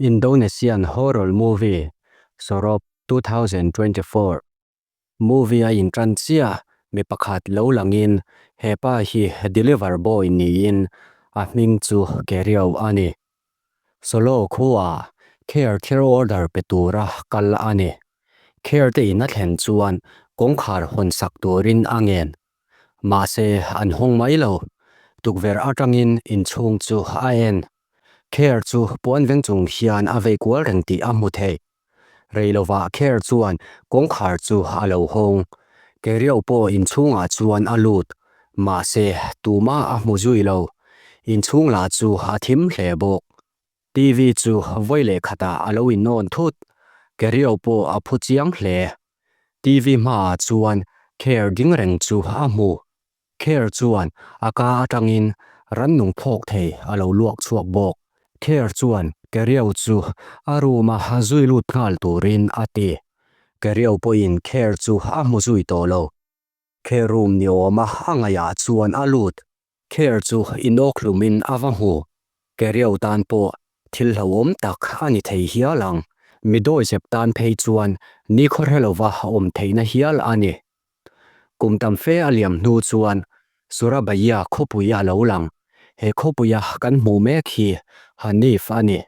Indonesian horror movie Sorop 2024 movie a intan chiah mi pakhat lo langin hepa hi deliver boy niin a hming chu Kerio a ni. Solo khuaa Kher thil order pe tura kal a ni. Kher te in a thlen chuan kawngkhar hawn sak turin a ngen. Mahse an hawng mai lo. Tukverh atangin inchhung chu a en. Kher chu puan veng chung hian a vei kual reng tih a hmu thei. Rei lovah Kher chuan kawngkhar chu a lo hawng. Kerio pawh inchhungah chuan a lut. Mahse tumah a hmu zui lo. Inchhung lah chu a thim hle bawk. TV chu vawi leh khatah a lo innawn thut. Kerio pawh a phu chiang hle. TV hmaah chuan Kher ding reng chu a hmu. Kher chuan a ka atangin rannung phawk thei a lo luak chhuak bawk. Kher chuan Kerio chu a room a zui lut nghal turin a ti. Kerio pawhin Kher chu a hmu zui tawh lo. Kher room ni awma a ngaihah chuan a lut. Kher chu inawk hlumin a va hmu. Kerio tan pawh thil hlauhawm tak a ni thei hial ang. Mi dawizep tan phei chuan nikhaw hre lova awm theihna hial a ni. Kum tam fe a liam hnu chuan Surabaya khawpui a lo lang. He khawpuia kan hmuh mek hi Hanif a ni.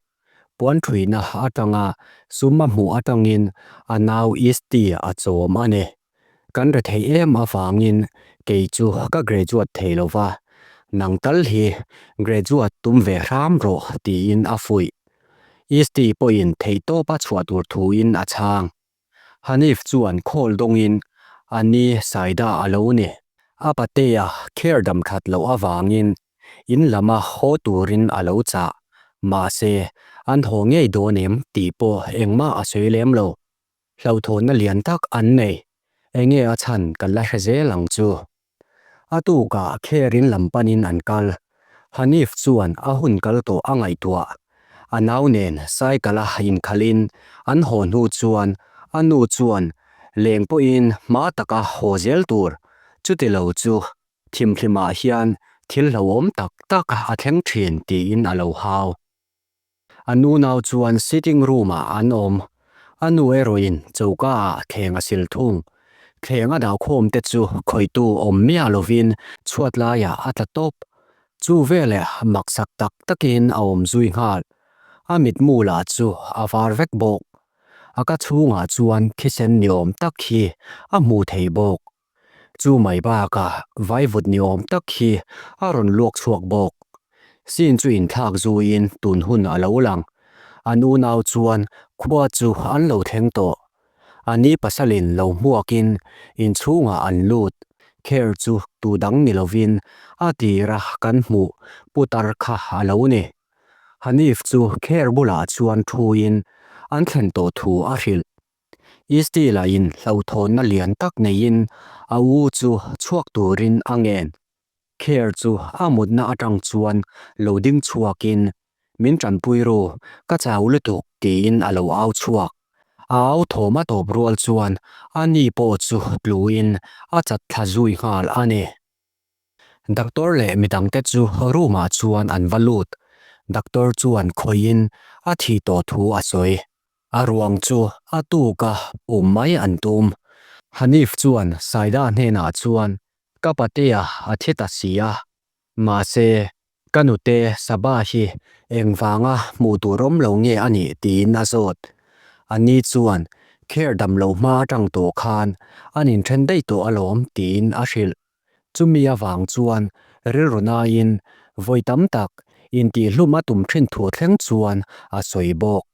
Puan thuina atanga sum a hmuh atangin a nau Isti a chawm a ni. Kan re thei em avangin kei chu ka graduate thei lo va, nang tal hi graduate tum ve hram rawh tiin a fuih. Isti pawhin theihtawp a chhuah tur thuin a chhang. Hanif chuan khawl dawngin a ni Saida a lo ni. A patea kher dam that loh avangin in lama haw turin a lo chah. Mahse, an haw ngei dawn em tih pawh engmah a sawi lem lo. Hlauhthawnna lian tak an nei. Enge a chhan kan la hre zel ang chu. A tukah Kherin lam panin an kal. Hanif chuan a hun kal tawh a ngaihtuah. A nau nen cycle a inkhalhin an haw hnu chuan a nu chuan leng pawhin hma taka haw zel tur chuti lo chu thimthlimah hian thil hlauhawm tak tak a thleng thin tiin a lo hau. A nu nau chuan sitting room ah an awm. A nu erawhin choka ah thleng a sil thung. Thleng a dahkhawm te chu khawihtu awm miah lovin chhuat laiah a tla tawp. Chu veleh maksak tak takin a awm zui nghal. A mitmu lah chu a var vek bawk. A ka chhungah chuan thisen ni awm tak hi a hmu thei bawk. Chu mai bakah vaivut ni awm tak hi a rawn luak chhuak bawk. Scene chu inthlak zuiin tun hun a lo lang. An unau chuan khua chu an lo thleng tawh. A ni pasalin lo hmuakin inchhungah an lut. Kher chu tu dang ni lovin a tira kan hmuh putar kha a lo ni. Hanif chu Kher bulah chuan thuin an thlen tawh thu a hrilh. Easty lahin hlauhthawnna lian tak neiin a u chu chhuak turin a ngen. Kher chu a mutna atang chuan lo ding chhuakin, Min tanpui ru, ka chau lutuk tiin a lo au chhuak. A au thawm a tawp rual chuan a ni pawh chu tluin a chat thla zui nghal a ni. Doctor leh midangte chu room ah chuan an va lut. Doctor chuan khawihin a thih tawh thu a sawi. A ruang chu a tuk a um mai an tum. Hanif chuan Saida hnenah chuan, Ka patea a thi ta si a, mahse ka nute Sabah hi engvanga hmuh tur awm lo nge a nih tiin a zawt. Ani chuan, Kher dam lo hma atang tawh khan an inthen daih tawh alawm tiin a hrilh. Chumi avang chuan rilru naiin vawi tam tak intihhlum a tum thin thu thleng chuan a sawi bawk.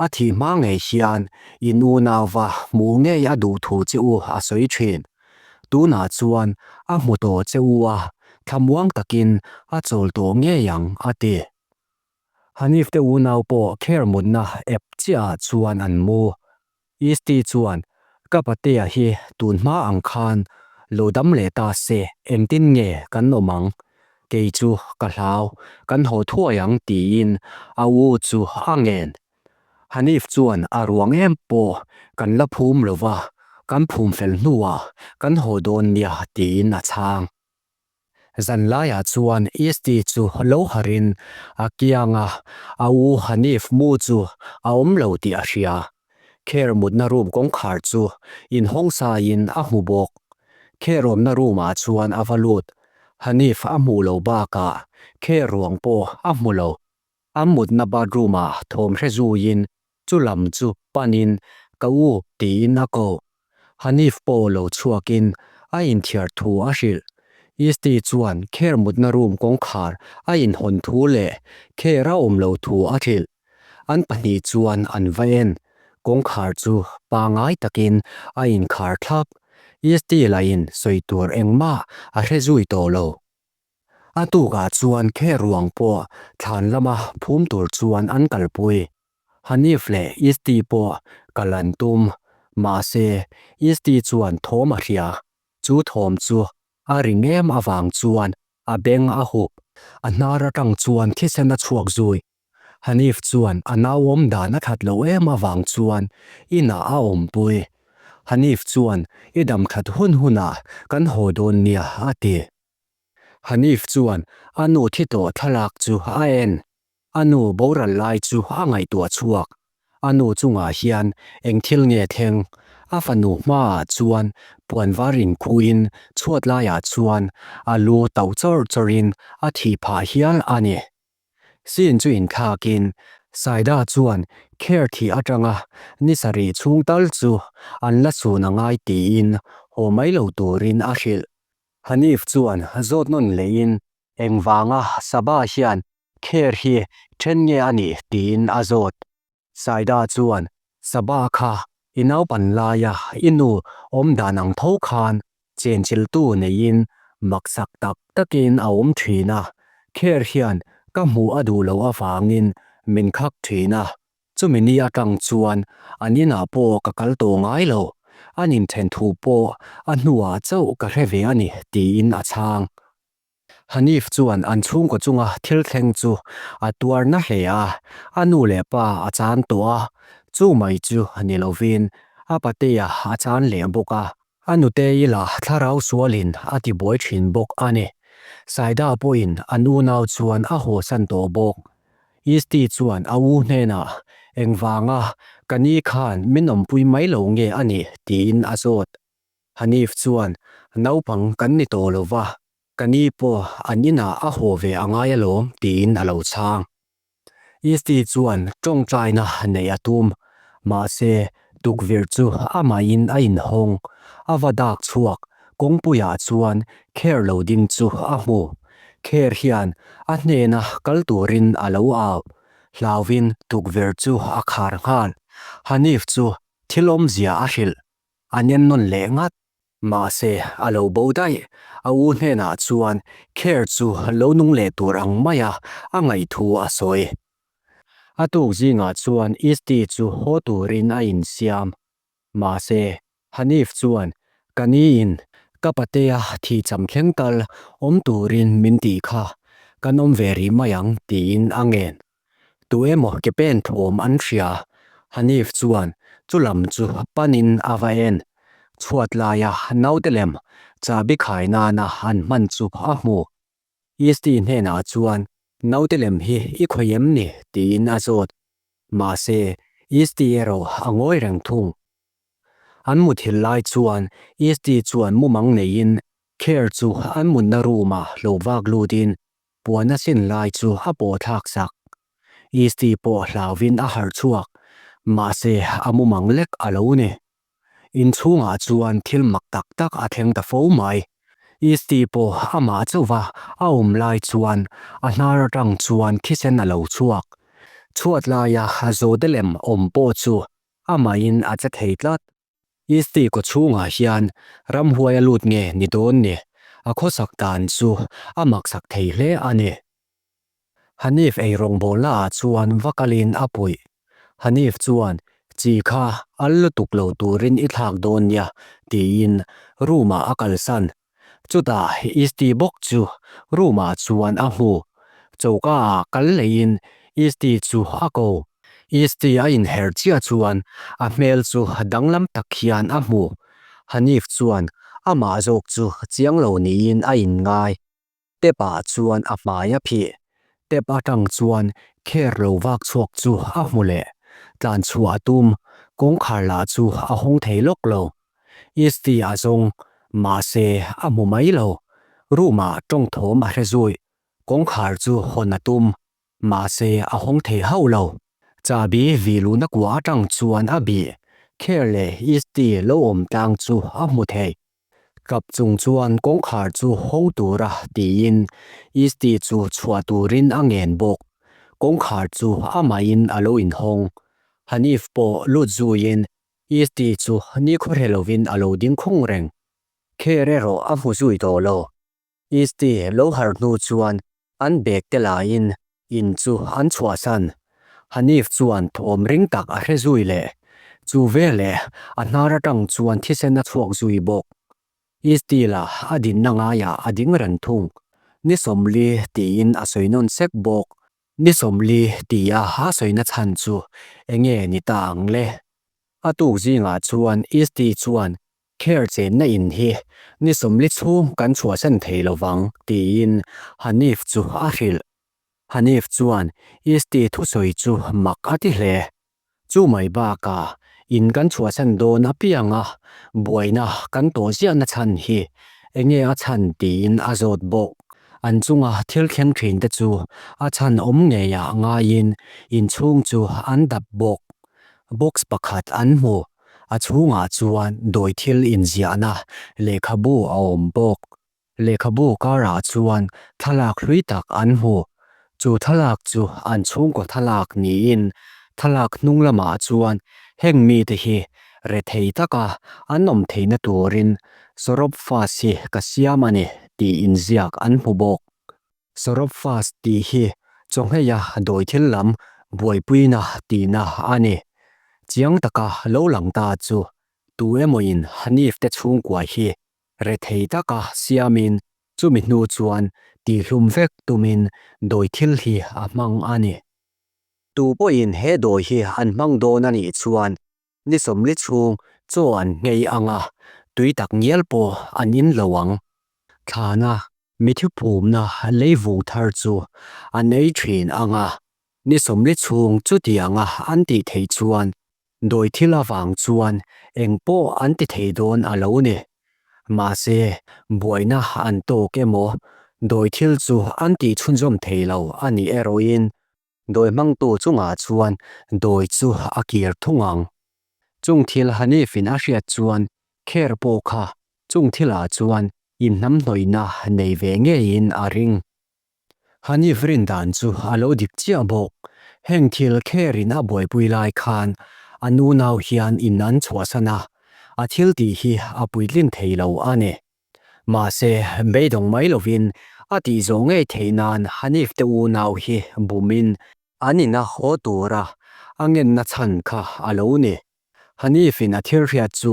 A thih hma ngei hian in unauva hmuh ngei a duh thu che u a sawi thin. Tunah chuan a hmu tawh che u a, thlamuang takin a chawl tawh ngei ang a ti. Hanif te unau pawh kher mutna ep chiahah chuan an mu. Easty chuan, Ka patea hi tun hma ang khan lo dam leh ta se engtin nge kan awm ang? Kei chu ka hlau, kan haw thuai ang tiin a u chu a ngen. Hanif chuan a ruang em pawh kan la phum lo va, kan phum fel hnuah kan haw dawn nia tiin a chhang. Zanlaiah chuan Isti chu lo harhin a kianga a u Hanif mu chu a awm lo tih a hria. Kher mutna room kawngkhar chu inhawng saiin a hmu bawk. Kher awmna room ah chuan a va lut. Hanif a hmuh lo bakah Kher ruang pawh a hmu lo. A mutna bathroom ah thawm hre zuiin chu lam chu panin ka u tiin a ko. Hanif pawh lo chhuakin a inthiar thu a hrilh. Isti chuan Kher mutna room kawngkhar a inhawn thu leh Kher a awm lo thu a hrilh. An pahnih chuan an va en. Kawngkhar chu pangai takin a inkhar thlap. Isti lahin sawi tur engmah a hre zui tawh lo. A tukah chuan Kher ruang pawh thlan lama phum tur chuan an kalpui. Hanif leh Isti pawh kal an tum. Mahse, Isti chuan thawm a hria. Chu thawm chu a ri ngem avang chuan a beng a hup. A hnar atang chuan thisen a chhuak zui. Hanif chuan a nauawm dan a that loh em avang chuan inah a awmpui. Hanif chuan i dam that hun hunah kan haw dawn nia a ti. Hanif chuan a nu thi tawh thlalak chu a en. A nu boral lai chu a ngaihtuah chhuak. A nu chungah hian eng thil nge thleng? A fanu hmaah chuan puan var inkhuhin chhuat laiah chuan a lu tauh chawrh chawrhin a thih phah hial a ni. Sin chu inthlakin Saida chuan Kher thih atanga ni sarih chhung tal chu an la chhun a ngai tiin haw mai lo turin a hrilh. Hanif chuan zawt nawn leiin engvanga Saba hian Kher hi then nge a nih tiin a zawt. Saida chuan Saba kha i naupan laia i nu awm dan ang tho khan chenchiltu neiin maksak tak takin a awm thin a, Kher hian ka hmuh a duh loh avangin min khak thin a, chumi ni atang chuan an inah pawh ka kal tawh ngai lo, an inthen thu pawh a hnuah chauh ka hre ve a ni tiin a chhang. Hanif chuan an chhungkaw chunga thil thleng chu a tuar na hle a, a nu leh pa a chan tawh a, chu mai chu ni lovin a patea a chan leh bawk a, a nutei lah thlarau sualin a ti buai thin bawk a ni. Saida pawhin an unau chuan a hawsan tawh bawk. Isti chuan a u hnenah, Engvanga ka ni khan min awmpui mai lo nge a ni? tiin a zawt. Hanif chuan, Naupang kan ni tawh lo va, ka ni pawh an inah a haw ve a ngai alawm, tiin a lo chhang. Isti chuan tawngtaina neih a tum, mahse tukverh chu amahin a inhawng. A va dak chhuak, kawngpuiah chuan Kher lo ding chu a hmu. Kher hian a hnena kal turin a lo au. Hlauvin tukverh chu a khar nghal. Hanif chu thil awmzia a hrilh. A nem nawn leh ngat. Mahse, a lo bo daih. A u hnenah chuan Kher chu lo nung leh tur ang maia a ngaih thu a sawi. A tuk zingah chuan Isti chu haw turin a insiam. Mahse, Hanif chuan ka niin ka patea thihcham thleng tal awm turin min tih kha kan awm ve rih mai ang tiin a ngen. Tu emaw ke pen thawm an hria. Hanif chuan chu lam chu panin a va en. Chhuat laia naute lem chahbi khai nana an hman chu a hmu. Isti hnenah chuan naute lem hi i khawih em ni tiin a zawt. Mahse, Isti erawh a ngawi reng thung. An muthilh lai chuan Isti chuan mumang neiin Kher chu an mutna room-ah lo vak lutin Puan a sin lai chu a pawh thlak sak. Isti pawh hlauvin a harh chhuak, mahse a mumang lek a lo ni. Inchhungah chuan thil mak tak tak a thleng ta fo mai. Isti pawh amah chauhva a awm lai chuan a hnar atang chuan thisen a lo chhuak. Chhuat laia zawte lem awm pawh chu amahin a che thei tlat. Isti kawchhungah hian ramhuai a lut nge ni dawn ni? A khawsak dan chu a maksak thei hle a ni. Hanif eirawngbawlna ah chuan va kalin a puih. Hanif chuan, Chi kha al lutuk lo turin i thlak dawn nia, tiin room ah a kalsan. Chutah Isti bawk chu room ah chuan a hmu. Choka ah kal leiin Isti chu a ko. Isti a inher chiah chuan a hmel chu danglam tak hian a hmu. Hanif chuan amah zawk chu chiang lo niin a inngai. Tap ah chuan a hmai a phih. Tap atang chuan Kher lo vak chhuak chu a hmu leh. Tlan chhuah a tum, kawngkhar lah chu a hawng thei lawk lo. Easty a zawng, mahse a hmu mai lo. Room ah tawng thawm a hre zui. Kawngkhar chu hawn a tum, mahse a hawng thei hauh lo. Chahbi vih luhna kua atang chuan a bih. Kher leh Easty lo awm tlang chu a hmu thei. Kap chung chuan kawngkhar chu hawng tura tiin Easty chu chhuah turin a ngen bawk. Kawngkhar chu amahin a lo inhawng. Hanif pawh lut zuiin Easty chu nikhua hre lovin a lo ding khung reng. Kher erawh a hmu zui tawh lo. Easty lo harh hnu chuan an bag te laiin in chu an chhuahsan. Hanif chuan thawm ring tak a hre zui leh. Chu veleh a hnar atang chuan thisen a chhuak zui bawk. Easty lah a dinna ngaiah a ding reng thung. Ni sawmli tiin a sawi nawn sek bawk. Ni sawmli tia a sawina chhan chu enge ni ta ang le? A tuk zingah chuan Easty chuan Kher chenna in hi ni sawmli chhung kan chhuahsan thei lo vang, tiin Hanif chu a hrilh. Hanif chuan Easty thusawi chu mak a ti hle. Chu mai bakah in kan chhuahsan dawn apianga buaina kan tawh ziahna chhan hi enge a chhan tiin a zawt bawk. An chunga thil thleng thin te chu a chhan awm ngeiah ngaiin inchhung chu an dap bawk. Box pakhat an hmu. A chhungah chuan dawi thil inziahna lehkhabu a awm bawk. Lehkhabu karah chuan thlalak hlui tak an hmu. Chu thlalak chu an chhungkaw thlalak niin thlalak hnung lamah chuan heng mite hi rethei taka an awm theihna turin Saurabh Fast hi ka siam a ni tih inziak an hmu bawk. Saurabh Fast tih hi chawngheia dawi thil lam buaipuina tihna a ni. Chiang taka lo lang ta chu tu emawin Hanif te chhungkua hi rethei taka siamin chumi hnu chuan tihhlum vek tumin dawi thil hi a hmang a ni. Tu pawhin he dawi hi an hmang dawn a nih chuan Ni sawmli chhung chaw an nghei ang a, tui tak ngial pawh an in lo ang. Thlana mithi phumna leivung thar chu an ei thin ang a, ni sawmli chhung chutianga an tih theih chuan dawi thil avang chuan eng pawh an ti thei dawn a lo ni. Mahse, buaina an tawk emaw dawi thil chu an tih chhunzawm thei lo a nih erawhin Dawi hmangtu chungah chuan dawi chu a kir thung ang. Chung thil Hanifin a hriat chuan Kher pawh kha chung thilah chuan inhnamhnawihna nei ve ngeiin a ring. Hanif rin dan chu a lo dik chiah bawk. Heng thil Kherin a buaipui lai khan a nunau hian in an chhuahsan a, a thil tih hi a puitlin thei lo a ni. Mahse, beidawng mai lovin a tih zawh ngei theih nan Hanif te unau hi bumin an ina haw tura a ngenna chhan kha a lo ni. Hanif-in a thil hriat chu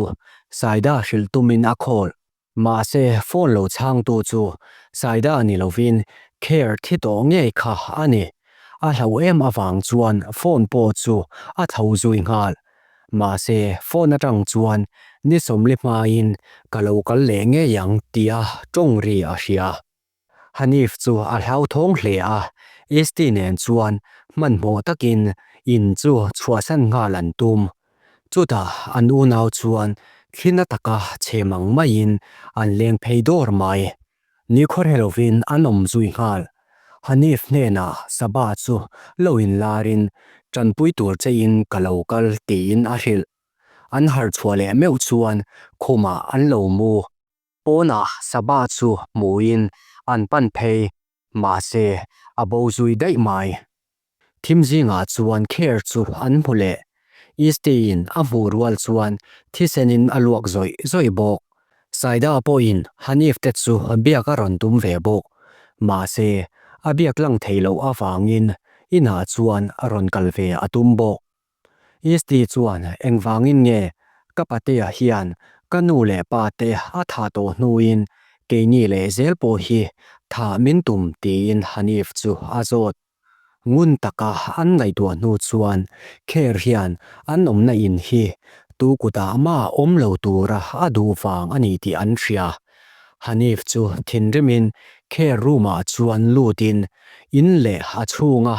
Saida hrilh tumin a call. Mahse, phone lo chhangtu chu Saida ni lovin Kher thi tawh ngei kha a ni. A hlauh em avang chuan phone pawh chu a tho zui nghal. Mahse, phone atang chuan ni sawmli hmain ka lo kal leh ngei ang tia tawng ri a hria. Hanif chu a hlauthawng hle a, Esti nen chuan hmanhmawh takin in chu chhuahsan nghal an tum. Chutah an unau chuan thlina taka chhe mang maiin an leng phei dawr mai. Nikhawrhe lovin an awm zui nghal. Hanif hnenah Sabah chu lo inlarin tanpui tur chein ka lo kal tiin a hrilh. An harh chhuah leh meuh chuan khumah an lo mu. Pawnah Sabah chu hmuin an pan phei, mahse a bo zui daih mai. Thim zingah chuan Kher chu an hmu leh. Easteiin a hmuh rual chuan thisenin a luak zawih zawih bawk. Saida pawhin Hanif te chu biak a rawn tum ve bawk. Mahse, a biak lang thei loh avangin inah chuan a rawn kal ve a tum bawk. Eastei chuan engvangin nge ka patea hian ka nu leh pa te a thah tawh hnuin keini leh zel pawh hi thah min tum tiin Hanif chu a zawt. Ngun taka an ngaihtuah hnu chuan Kher hian an awmna in hi tu kutah mah awm lo tura a duh vang a ni tih an hria. Hanif chu thinrimin Care room ah chuan lutin in leh a chhunga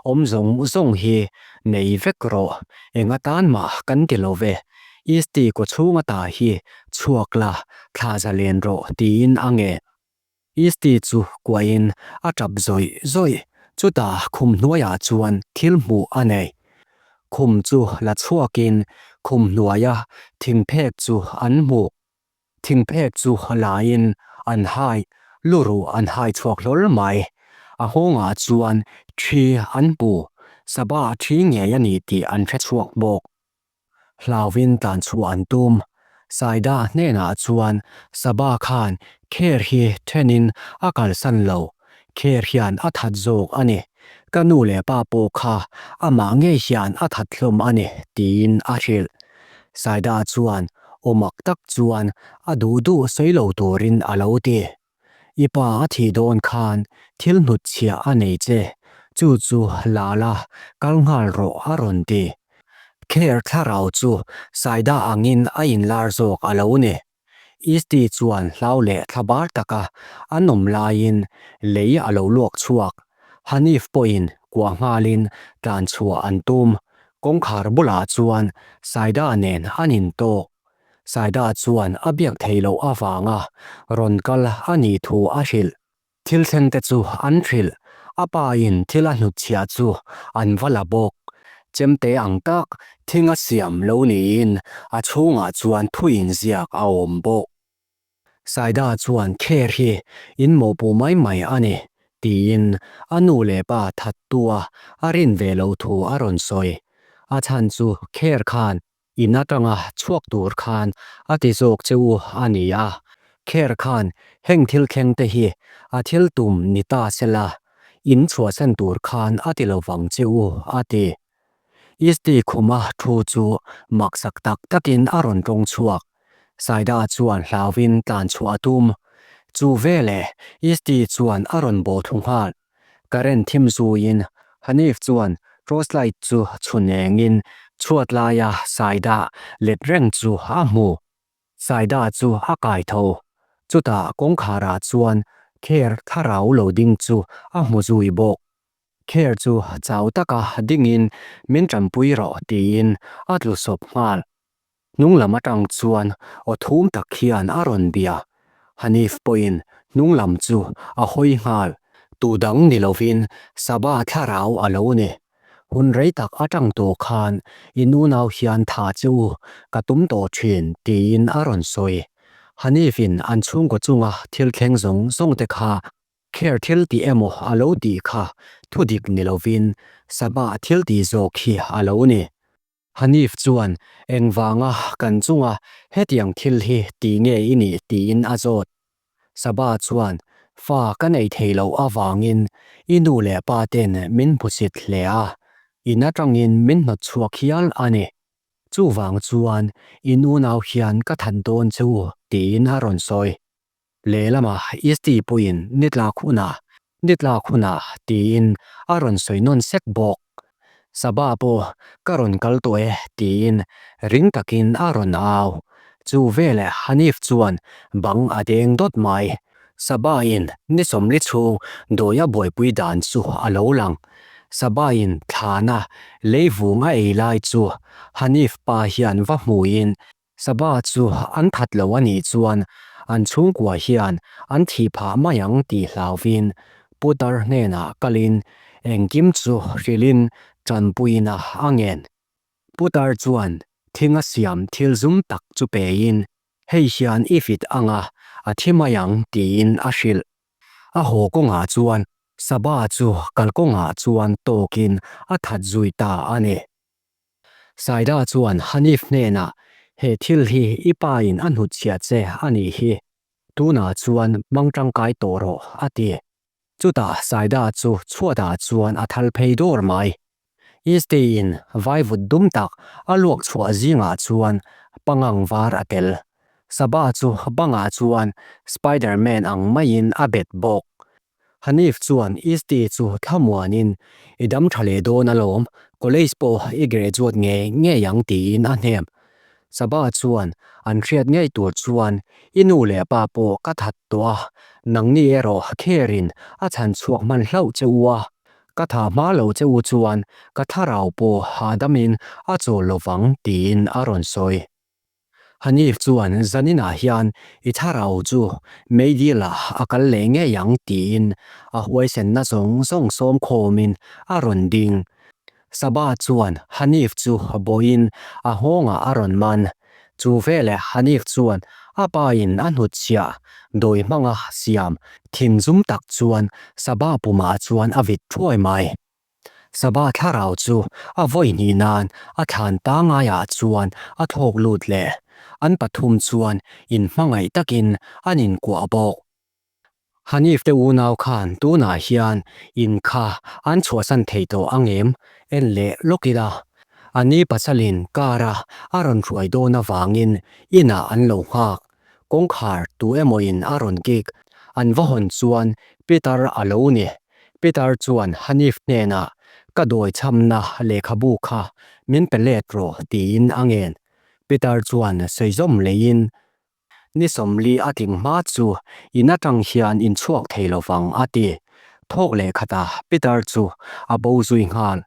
awm zawng zawng hi nei vek rawh, eng atan mah kan ti lo ve, Easty kawchhung ata hi chhuak la thla zalen rawh tiin a ngen. Easty chu kuahin a tap zawih zawih, chutah khum hnuaiah chuan thil hmuh a nei. Khum chu la chhuakin khum hnuaia thingphek chu an hmu. Thingphek chu laiin an hai, luruh an hai chhuak hlawl mai. A nghawngah chuan thi an hmu, Sabah thi ngei a ni tih an hre chhuak bawk. Hlauvin tlan chhuah an tum. Saida hnenah chuan Sabah khan Kher hi thenin a kalsan lo, Kher hian a that zawk a ni. Ka nu leh pa pawh kha amah ngei hian a that hlawm a ni, tiin a hrilh. Saida chuan aw mak tak chuan a duh duh sawi lo turin a lo ti. I pa a thih dawn khan thil hnutchhiah a nei che, chu chu la la kal nghal rawh a rawn ti. Kher thlarau chu Saida angin a inlar zawk a lo ni. Easty chuan hlau leh thlabar taka an awm laiin lei a lo luak chhuak. Hanif pawhin kuah nghalin tlan chhuah an tum. Kawngkhar bulah chuan Saida nen an intawk. Saida chuan a biak theih loh avanga rawn kal a nih thu a hrilh. Thil thleng te chu an hrilh, a pa in thil a hnutchhiah chu an va la bawk. Chemte ang tak thing a siam lo niin a chhungah chuan thu inziak a awm bawk. Saida chuan Kher hi in mawhpuh mai mai a ni tiin a nu leh pa thattua a rin ve loh thu a rawn sawi. A chhan chu Kher khan In atanga chhuak tur khan a ti zawk che u a ni a, Kher khan heng thil thleng te hi a thil tum ni ta se la, in chhuahsan tur khan a ti lo vang che u a ti. Easty khuma thu chu maksak tak takin a rawn tawng chhuak. Saida chuan hlauvin tlan chhuah a tum. Chu veleh Easty chuan a rawn bawh thu nghal. Current thim zuiin Hanif chuan torch light chu chhun engin chhuat laia Saida let reng chu a hmu. Saida chu a kai tho. Chutah kawngkharah chuan Kher thlarau lo ding chu a hmu zui bawk. Kher chu chau taka dingin min tanpui rawh tiin a tlu sawp nghal. Hnung lam atang chuan aw thum tak hian a rawn bia. Hanif pawhin hnung lam chu a hawi nghal. Tu dang ni lovin Sabah thlarau a lo ni. Hun rei tak atang tawh khan i nunau hian tha che u ka tum tawh thin tiin a rawn sawi. Hanif-in an chhungkaw chunga thil thleng zawng zawng te kha Kher thil tih emaw a lo tih kha thudik ni lovin Sabah thil tih zawk hi a lo ni. Hanif chuan, Engvanga kan chunga hetiang thil hi ti nge i nih? tiin a zawt. Sabah chuan, Fa ka nei thei loh avangin i nu leh pa ten min hmusit hle a, in atangin min hnawt chhuak hial a ni. Chuvang chuan i nunau hian ka that dawn che u, tiin a rawn sawi. Lehlamah Easty puiin ni tlak hunah, ni tlak hunah tiin a rawn sawi nawn sek bawk. Sabah pawh ka rawn kal tawh e tiin ring takin a rawn au. Chu veleh Hanif chuan bang a deng dawt mai. Sabah-in ni sawmli chhung dawia buaipui dan chu a lo lang. Sabah-in thlana leivung a ei lai chu Hanif pa hian va hmuin Sabah chu an that lo a nih chuan an chhungkua hian an thih phah mai ang tih hlauvin Putar hnenah kalin engkim chu hrilhin tanpuina a ngen. Putar chuan thinga siam thil zum tak chu pein hei hian i fit anga a thi mai ang tiin a hrilh. A haw kawngah chuan Sabah chu kalkawngah chuan tawkin a that zui ta a ni. Saida chuan Hanif hnenah, He thil hi i pa in a hnutchhiah che a nih hi, tunah chuan hmang tangkai tawh rawh, a ti. Chutah Saida chu chhuatah chuan a thal phei dawr mai. Eastay in vaivut dum tak a luak chhuah zingah chuan pangang var a tel. Sabah chu bangah chuan Spiderman ang maiin a bet bawk. Hanif chuan Easty chu thlamuanin, I dam tha leh dawn alawm, college pawh i graduate ngei ngei ang tiin a hnem. Sabah chuan an hriat ngei tur chuan i nu leh pa pawh ka that tawh a, nangni erawh kherin a chhan chhuak hman hlauh che u a, ka tha hma lo che u chuan ka thlarau pawh hahdamin a chawl lovang tiin a rawn sawi. Hanif chuan zaninah hian i thlarau chu meidil-ah a kal leh ngei ang tiin a huaisenna zawng zawng sawm khawmin a rawn ding. Sabah chuan Hanif chu bawiin a nghawngah a rawn man. Chu veleh Hanif chuan a pain a hnutchhiah dawi hmanga siam thin zum tak chuan Sabah pumah chuan a vit thuai mai. Sabah thlarau chu a vawi hnih nan a thlan ta ngaiah chuan a thlawk lut leh. An pathum chuan inhmangaih takin an inkuah bawk. Hanif te unau khan tunah hian in kha an chhuahsan thei tawh ang em? En leh lawk ila. A ni pasalin car a a rawn hruai dawn avangin inah an lo nghak. Kawngkhar tu emawin a rawn kik. An va hawn chuan Peter a lo ni. Peter chuan Hanif hnenah, Ka dawi chhamna lehkhabu kha min pe let rawh tiin a ngen. Peter chuan sawi zawm leiin, Ni 40 a tling hma chu in atang hian in chhuak thei lovang a ti. Thawk leh khatah Peter chu a bo zui nghal.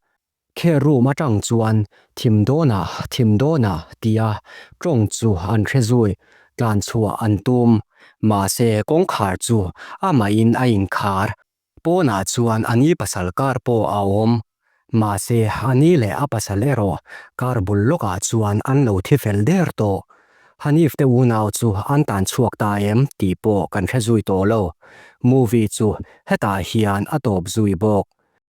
Kher room atang chuan thim dawnah thim dawnah tia tawng chu an hre zui, tlan chhuah an tum. Mahse kawngkhar chu amahin a inkhar. Pawnah chuan a ni pasal kar pawh a awm. Mahse a ni leh a pasal erawh kar bul lawkah chuan an lo thi fel der tawh. Hanif te unau chu an tan chhuak ta em tih pawh kan hre zui tawh lo. Movie chu hetah hian a tawp zui bawk.